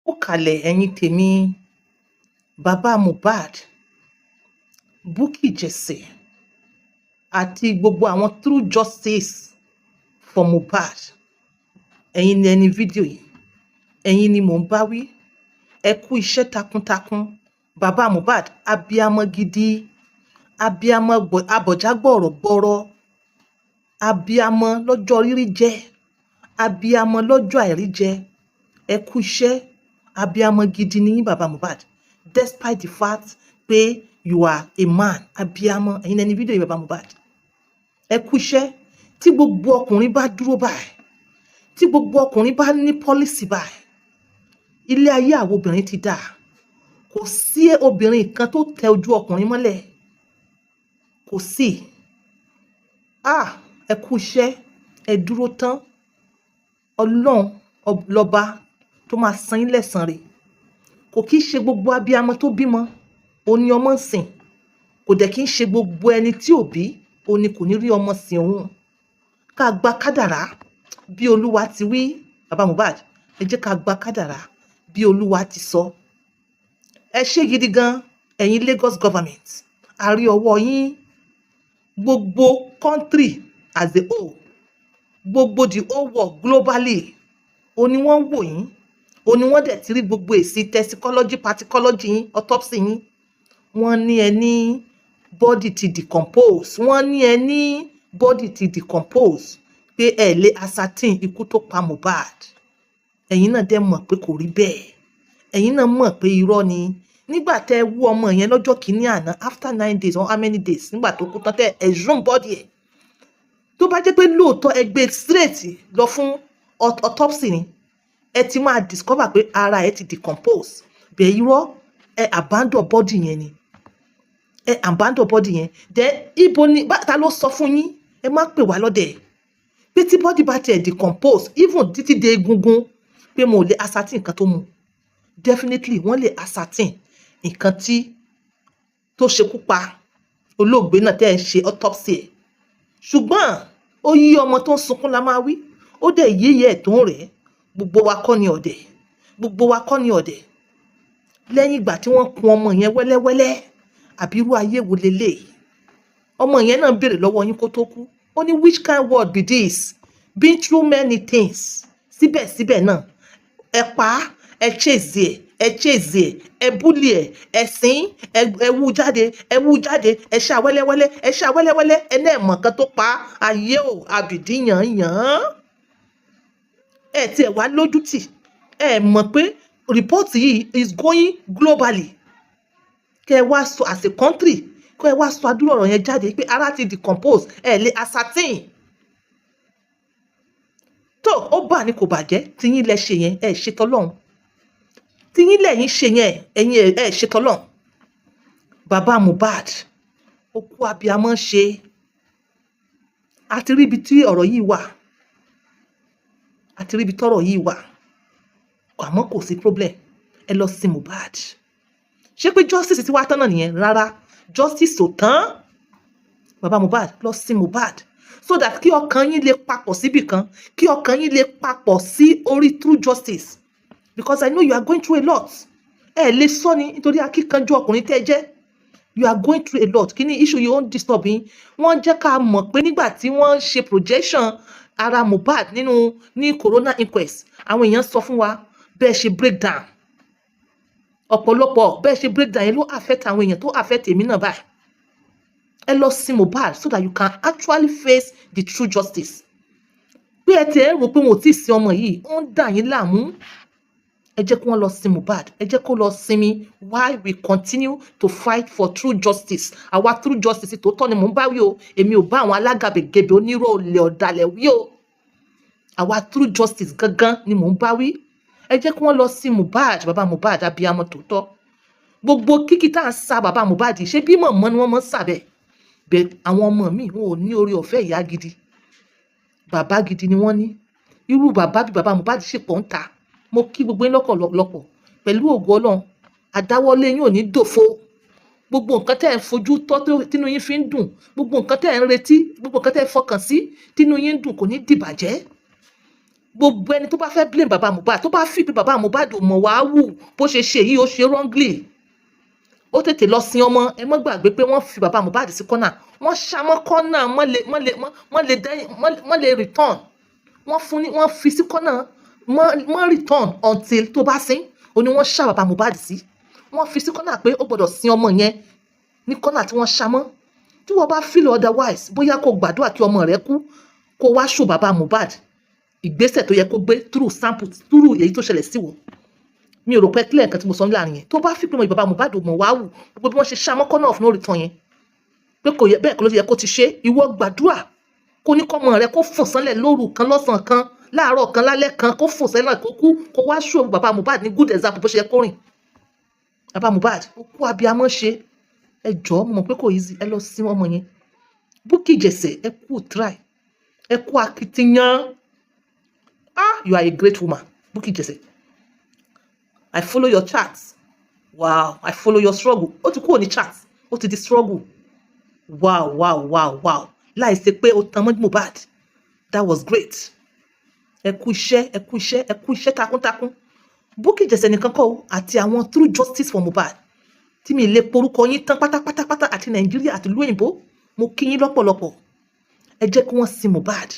Kú kalẹ̀, ẹ̀yin tèmi. Bàbá Mohbad, Bukky Jesse àti gbogbo àwọn true justice for Mohbad, ẹ̀yin ni ẹni fídíò yìí, ẹ̀yin ni mò ń bá wí. Ẹ kú iṣẹ́ takuntakun. Bàbá Mohbad, abiyamọ gidi, abiyamọ abọ̀já gbọ̀rọ̀gbọ̀rọ̀, abiyamọ lọ́jọ́ rírí jẹ, abiyamọ lọ́jọ́ àìrí jẹ. Ẹ kú iṣẹ́, abiyamọ gidi ni yín, bàbá Mohbad. Despite the fact pé you are a man, abiyamọ ẹ̀yin ẹni fídíò yìí. Bàbá Mohbad, ẹ kú iṣẹ́. Tí gbogbo ọkùnrin bá dúró báyìí, tí gbogbo ọkùnrin bá ní policy báyìí, ilé ayé àwọn obìnrin ti dáa. Kò sí obìnrin kan tó tẹ ojú ọkùnrin mọ́lẹ̀, kò sí. Ah, ẹ kú iṣẹ́, ẹ dúró tán. Ọlọ́run lọ́ba tó máa san yín lẹ́san rẹ̀. Kò kí í ṣe gbogbo abiyamọ tó bímọ òun ni ọmọ ń sìn. Kò dẹ̀ kí ń ṣe gbogbo ẹni tí ò bí òun ni kò ní rí ọmọ sìn. Òun ká gba kádàrá bí Olúwa ti wí. Bàbá Mohbad, ẹ jẹ́ ká gba kádàrá bí Olúwa ti sọ. Ẹ ṣé gidi gan. Ẹ̀yin Lagos government, a rí ọwọ́ yín. Gbogbo country as a whole, gbogbo the whole world globally, ó ní wọ́n ń wò yín, ó ní wọ́n dẹ̀ ti rí gbogbo èsì toxicology, pathology yín, autopsy yín. Wọ́n ní ẹ ní body ti decompose, wọ́n ní ẹ ní body ti decompose, pé ẹ lè ascertain ikú tó pa Mohbad. Ẹ̀yin náà dẹ̀ mọ̀ pé kò rí bẹ́ẹ̀. Ẹ̀yin náà mọ̀ pé irọ́ ni. Nígbà tẹ́ ẹ wú ọmọ yẹn lọ́jọ́ kìíní àná, after 9 days or how many days, nígbà tó kú tán, tẹ́ exhume body ẹ̀, tó bá jẹ́ pé lóòótọ́ ẹ gbé straight lọ fún autopsy ni, ẹ ti máa discover pé ara ẹ ti decompose. Bẹ́ẹ̀ irọ́, ẹ abandon body yẹn ni, ẹ abandon body yẹn. Then ibo ni ta ló sọ fún yín? Ẹ má pè wá lọ́dẹ̀ pé tí body bá tiẹ̀ decompose, even títí dé egungun, pé mo lè ascertain nǹkan tó mu. Definitely, wọ́n lè ascertain nǹkan tí tó ṣekú pa olóògbé náà tẹ́ ẹ ń ṣe autopsy ẹ̀. Ṣùgbọ́n ó yí ọmọ tó ń sunkún la máa wí, ó dẹ̀ yéyẹ ẹ̀ tó ń rẹ̀. Gbogbo wa kọ́ ni ọ̀dẹ̀, gbogbo wa kọ́ ni ọ̀dẹ̀. Lẹ́yìn ìgbà tí wọ́n kun ọmọ yẹn wẹ́lẹ́wẹ́lẹ́, àbí irú ayé wo leléyìí? Ọmọ yẹn náà béèrè lọ́wọ́ yín kó tó kú. Ó ní, "Which kind world be this? Been through many things." Síbẹ̀síbẹ̀ náà, ẹ pa á, ẹ chase ẹ, ẹ chase ẹ, ẹ bully ẹ, ẹ sín ẹ, ẹ wú jáde, ẹ wú jáde, ẹ ṣá wẹ́lẹ́wẹ́lẹ́, ẹ ṣá wẹ́lẹ́wẹ́lẹ́, ẹ náà mọ̀ nǹkan tó pa á. Ayé ò àbìdí yàn yàn. Ẹ tiẹ̀ wá lójútì, ẹ mọ̀ pé report yìí is going globally. Kẹ ẹ wá sọ as a country, kẹ ẹ wá sọ àdúrà ọ̀rọ̀ yẹn jáde pé ara ti decompose, ẹ lè ascertain. Tó ó bà ní kò bàjẹ́, tiyín lẹ ṣe yẹn, ẹ ṣe tọlọ́hun. Tiyín lẹ́yìn ṣe yẹn, ẹ̀yin ẹ ṣe tọlọ́hun. Bàbá Mohbad, okú abiyamọ ṣe. Àti ríbi tí ọ̀rọ̀ yìí wà, àti ríbi tọ́rọ̀ yìí wà, àmọ́ kò sí problem. Ẹ lọ sin Mohbad. Ṣé pé justice ti wá tán náà nìyẹn? Rárá, justice ò tán. Bàbá Mohbad, lọ sin Mohbad so that kí ọkàn yín lè papọ̀ síbì kan, kí ọkàn yín lè papọ̀ sí orí true justice, because I know you are going through a lot. Ẹ lè sọ ni nítorí akíkanjú ọkùnrin tẹ́ ẹ jẹ́. You are going through a lot. Kí ni issue yìí ó ń disturb yín? Wọ́n jẹ́ ká mọ̀ pé nígbà tí wọ́n ṣe projection ara Mohbad nínú ní coroner inquest, àwọn èèyàn sọ fún wa bẹ́ẹ̀ ṣe break down. Ọ̀pọ̀lọpọ̀ bẹ́ẹ̀ ṣe break down yẹn ló affect àwọn èèyàn, tó affect èmi náà báyìí. Ẹ lọ sin Mohbad so that you can actually face the true justice. Pé ẹ ti ẹ rò pé wọn ò tí ì sin ọmọ yìí, ó ń dà yín láàmú. Ẹ jẹ́ kí wọ́n lọ sin Mohbad, ẹ jẹ́ kó lọ sinmi while we continue to fight for true justice. Àwa true justice tòótọ́ ni mò ń bá wí o. Èmi ò bá àwọn alágàbègebè, onírò, olè, ọ̀dàlẹ̀ wí o. Àwa true justice gangan ni mò ń bá wí. Ẹ jẹ́ kí wọ́n lọ sin Mohbad. Bàbá Mohbad, abiyamọ tòótọ́, gbogbo kíkí tá à ń sa bàbá Mohbad, ṣé bí mọ̀mọ́ ni wọ́n mọ̀ ń sàbẹ̀ bẹ́ẹ̀? Àwọn ọmọ mi, wọn ò ní orí ọ̀fẹ́ ìyá gidi, bàbá gidi ni wọ́n ní. Irú bàbá bí bàbá Mohbad ṣe pọ̀ ń ta. Mo kí gbogbo yín lọ́pọ̀lọpọ̀. Pẹ̀lú ògo Ọlọ́run, àdáwọ́lé yín ò ní dòfo. Gbogbo nǹkan tẹ́ ẹ̀ ń fojú tọ́ tínú yín fi ń dùn, gbogbo nǹkan tẹ́ ẹ̀ ń retí, gbogbo nǹkan tẹ́ ẹ̀ fọkàn sí tínú yín ń dùn, kò ní dìbàjẹ́. Gbogbo ẹni tó bá fẹ́ blame bàbá Mohbad, tó bá fi pé bàbá Mohbad ò mọ̀ wá wù, bó ṣe ṣe yìí, ó ṣe wrongly, ó tètè lọ sin ọmọ. Ẹ mọ́ gbàgbé pé wọ́n fi bàbá Mohbad sí kọ́nà, wọ́n ṣamọ́ kọ́nà, mọ́ lè dẹ́yìn, mọ́ lè return. Wọ́n fún ní, wọ́n fi sí kọ́nà, mọ́ return until tó bá sin. Ó ní wọ́n ṣá bàbá Mohbad sí, wọ́n fi sí kọ́nà pé ó gbọ́dọ̀ sin ọmọ yẹn ní kọ́nà tí wọ́n ṣamọ́. Tí wọ́n bá feel otherwise, bóyá kó gbàdúrà kí ọmọ rẹ kú, kó wá ṣò bàbá Mohbad ìgbésẹ̀ tó yẹ kó gbé through sample, through èyí tó ṣẹlẹ̀ sí wọ́n. Mi ò rò pé clear nǹkan tí mo sọ láàrin yẹn. Tó bá fi pé mo bàbá Mohbad ò mọ̀ wá wù, gbogbo bí wọ́n ṣe ṣamọ́ kọ́nà of no return yẹn, pé kò yẹ bẹ́ẹ̀, kò ló yẹ kó ti ṣe. Ìwọ gbàdúrà kó ní kọ́mọ rẹ kó fò sánlẹ̀ lóru kan, lọ́sàn-án kan, láàárọ̀ kan, lálẹ́ kan, kó fò sánlẹ̀, kó kú, kó wá ṣò bàbá Mohbad ní good example bó ṣe yẹ kó rìn. Bàbá Mohbad, ó kú abiyamọ ṣe. Ẹ jọ̀ọ́, mo mọ̀ pé kò easy, ẹ lọ sí ọmọ yẹn. Bukky Jesse, ẹ kú try, ẹ kú akitiyan. Ah, you are a great woman, Bukky Jesse. I follow your chat. Wow, I follow your struggle. Ó ti kúrò ní chat, ó ti di struggle. Wow. Láì ṣe pé ó tan mọ́ Mohbad. That was great. Ẹ kú iṣẹ́, ẹ kú iṣẹ́, ẹ kú iṣẹ́ takuntakun. Bukky Jesse nìkan kọ́ o, àti àwọn True Justice for Mohbad tí mi lè porúkọ yín tán pátápátápátá, àti Nàìjíríà àti ìlú òyìnbó, mo kí yín lọ́pọ̀lọpọ̀. Ẹ jẹ́ kí wọ́n sin Mohbad,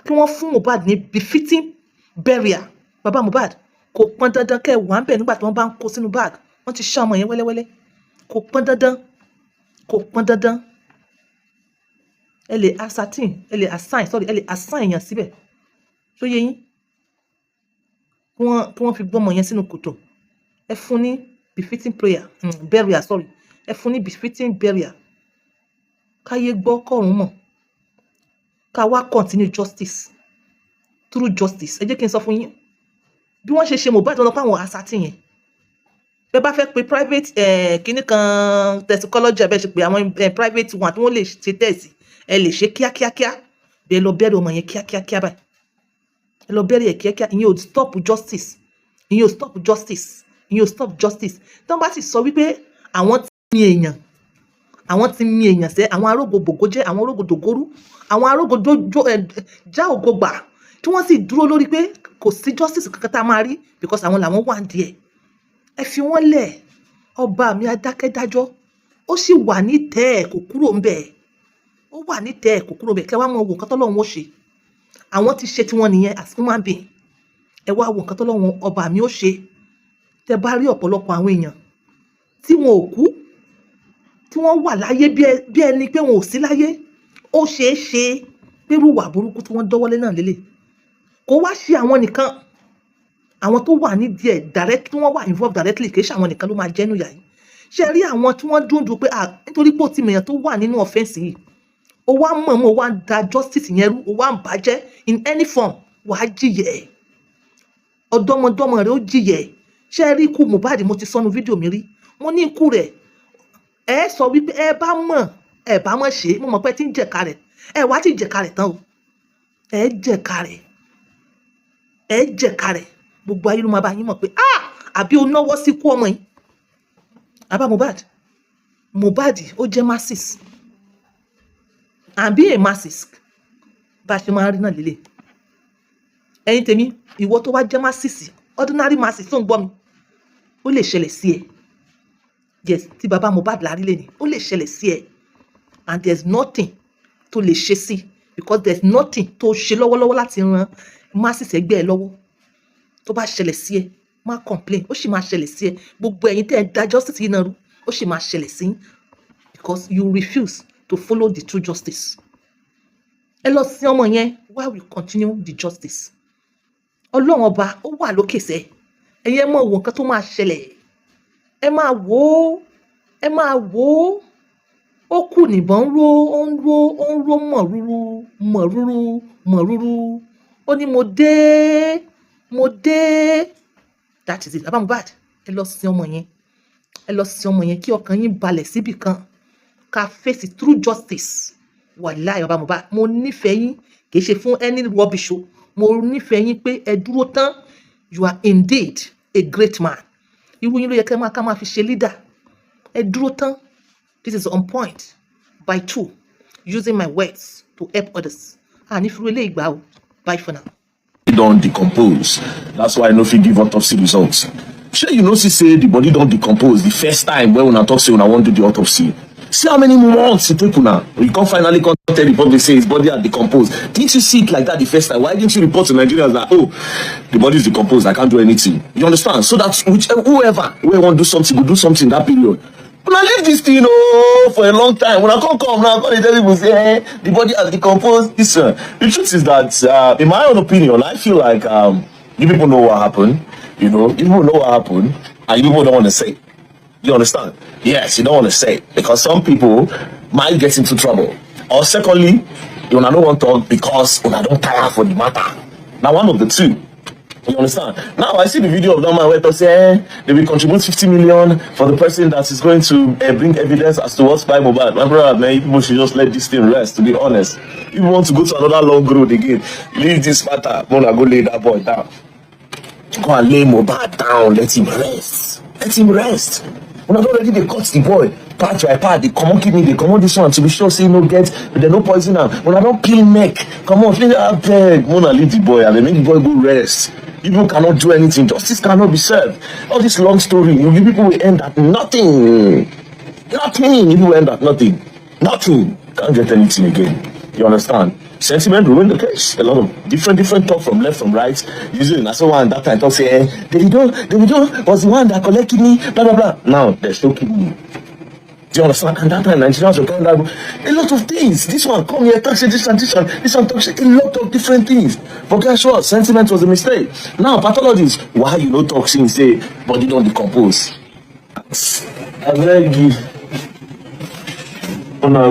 kí wọ́n fún Mohbad ní befitting burial. Bàbá Mohbad, kò pọn dandan kẹ́ ẹ wà ń bẹ̀ nígbà tí wọ́n bá ń kó sínú bag. Wọ́n ti ṣá ọmọ yẹn wẹ́lẹ́wẹ́lẹ́. Kò pọn dandan, kò pọn dandan. Ẹ lè ascertain, ẹ lè assign, sorry, ẹ lè assign èèyàn síbẹ̀ tó yé yín, kí wọ́n fi gbọ́mọ yẹn sínú kòtò. Ẹ fún ní befitting prayer, burial, sorry, ẹ fún ní befitting burial. Káyé gbọ́, kọ́run mọ̀, ká wá continue justice, true justice. Ẹ jẹ́ kí n sọ fún yín bí wọ́n ṣe ṣe Mohbad, wọn lọ pa àwọn ascertain yẹn. Bẹ́ẹ̀ bá fẹ́ pe private kinní kan toxicology, abẹ́ ṣe pé àwọn private one tí wọ́n lè ṣe test, ẹ lè ṣe kíákíákíá. Bẹ́ẹ̀ lọ bẹ́ẹ̀rẹ̀ ọmọ yẹn kíákíákíá báyìí, ẹ lọ bẹ́ẹ̀rẹ̀ ẹ̀ kíákíá. Ìyẹn ò stop justice, ìyẹn ò stop justice, ìyẹn ò stop justice. Tí wọ́n bá sì sọ wípé àwọn ti mi èèyàn, àwọn ti mi èèyàn sẹ́, àwọn arógo bògo jẹ́, àwọn arógo dògórú, àwọn arógo dójó ẹ já ògo gbà, tí wọ́n sì dúró lórí pé kò sí justice kankan tá a máa rí because àwọn làwọn wà díẹ̀, ẹ fi wọ́n lẹ̀. Ọba mi adákẹ́dájọ́, ó sì wà ní tẹ́ ẹ̀, kò kúrò ń bẹ̀. Ó wà ní tẹ́ ẹ̀, kò kúrò ń bẹ̀. Kẹ́ wá mọ wo nǹkan tọ́lọ́run ó ṣe. Àwọn ti ṣe tiwọn nìyẹn as human being. Ẹ wá wo nǹkan tọ́lọ́run ọba mi ó ṣe. Tẹ́ bá rí ọ̀pọ̀lọpọ̀ àwọn èèyàn tí wọn ò kú, tí wọ́n wà láyé bí ẹni pé wọn ò sí láyé, ó ṣeé ṣe pé irú ìwà burúkú tí wọ́n dọ́wọ́lé náà lélẹ̀. Kó wá ṣe àwọn nìkan, àwọn tó wà nídìí ẹ̀ direct, tí wọ́n wà involved directly, kì í ṣe àwọn nìkan ló máa jẹ́nu ìyà yìí. Ṣé ẹ rí àwọn tí wọ́n dúndùn pé, ah, nítorí pé ó ti mèèyàn tó wà nínú offence yìí, ó wá mọ̀ọ́mọ̀, ó wá ń da justice yẹn rú, ó wá ń bàjẹ́ in any form, wàá jìyà ẹ̀. Ọ̀dọ́mọdọ́mọ rẹ̀ ó jìyà ẹ̀. Ṣé ẹ rí ikú Mohbad? Mo ti sọnù fídíò mi rí, mo ní ikú rẹ̀, ẹ sọ wípé ẹ bá mọ̀, ẹ bá mọ̀ ṣe. Mo mọ̀ pé ẹ ti ń jẹ̀ka rẹ̀, ẹ wá ti jẹ̀ka rẹ̀ tán o. Ẹ jẹ̀ka rẹ̀, ẹ jẹ̀ka rẹ̀. Gbogbo ayé ló máa bá yín mọ̀ pé, ah, àbí o náwó sí ikú ọmọ yìí. Bàbá Mohbad, Mohbad ó jẹ́ masses, and being a masses, bá a ṣe máa ń rí náà lélẹ̀. Ẹ̀yin tèmi, ìwọ tó wá jẹ́ masses, ordinary masses tó ń gbọ́ mi, ó lè ṣẹlẹ̀ sí ẹ. Yes, tí bàbá Mohbad lárí lé ní, ó lè ṣẹlẹ̀ sí ẹ, and there is nothing tó lè ṣe sí, because there is nothing tó ṣe lọ́wọ́lọ́wọ́ láti ran masses ẹgbẹ́ ẹ lọ́wọ́. Tó bá ṣẹlẹ̀ sí ẹ, má complain. Ó sì máa ṣẹlẹ̀ sí ẹ. Gbogbo ẹ̀yin tẹ́ ẹ da justice yìí náà rú, ó sì máa ṣẹlẹ̀ sí yín because you refuse to follow the true justice. Ẹ lọ sí ọmọ yẹn while we continue the justice. Ọlọ́run ọba ó wà lókè sẹ́. Ẹ̀yin ẹ mọ̀ wo nǹkan tó máa ṣẹlẹ̀. Ẹ máa wò ó, ẹ máa wò ó. Ó kù nìbọn ń ró, ó ń ró, ó ń ró mọ̀rúrú mọ̀rúrú mọ̀rúrú. Ó ní mo dé, mo dé. That is it. Bàbá Mohbad, ẹ lọ sin ọmọ yẹn, ẹ lọ sin ọmọ yẹn, kí ọkàn yín balẹ̀ síbì kan, ká face true justice. Wàláì, bàbá Mohbad, mo nífẹ̀ẹ́ yín. Kì í ṣe fún any rubbish o. Mo nífẹ̀ẹ́ yín pé ẹ dúró tán. You are indeed a great man. Irú yín ló yẹ kẹ́ máa ká máa fi ṣe leader. Ẹ dúró tán. This is on point by two, using my words to help others. Àní fi irú eléyìí gbà o. Bye for now. Don decompose. That's why I no fit give autopsy results. Shey you no see say the body don decompose the first time when una talk say una wan do the autopsy? See how many months e take una. You come finally come tell the public say his body had decomposed. Didn't you see it like that the first time? Why didn't you report to Nigerians that, oh, the body is decomposed, I can't do anything? You understand? So that whichever, whoever wey wan do something go do something that period. Una leave this thing, oh, for a long time. Una come come now, come dey tell people say, eh, the body has decomposed. This one. The truth is that, in my own opinion, I feel like you people know what happened. You people know what happened, and you people don't want to say. You understand? Yes, you don't want to say because some people might get into trouble. Or secondly, you no want talk because una don tire for the matter. Now, one of the two. You understand? Now I see the video of that man where they say, eh, they will contribute 50 million for the person that is going to bring evidence as to what's by Mohbad. My brother, man, you people should just let this thing rest, to be honest. If you want to go to another long road again, leave this matter. Mona go lay that boy down. Go and lay Mohbad down. Let him rest. Let him rest. Una don already dey cut the boy part by part, dey comot kidney, dey comot this one to be sure say e no get, dem no poison am. Una don peel neck comot. Abeg, una leave the boy, abeg, make the boy go rest. You people cannot do anything. Justice cannot be served. All this long story, you people will end at nothing. Nothing. You people will end at nothing. Nothing. Can't get anything again. You understand? Sentiment ruined the case. A lot of different different talk from left, from right. Using that's one that time talk say, eh, Davido was the one that collect kidney, blah blah blah. Now there's no kidney. Do you understand? And that time Nigerians were kind of a lot of things. This one come here, talk say this and this one, this one talk say a lot of different things. But guess what? Sentiment was a mistake. Now pathologists, why you no talk since say body don decompose? Abeg you. Una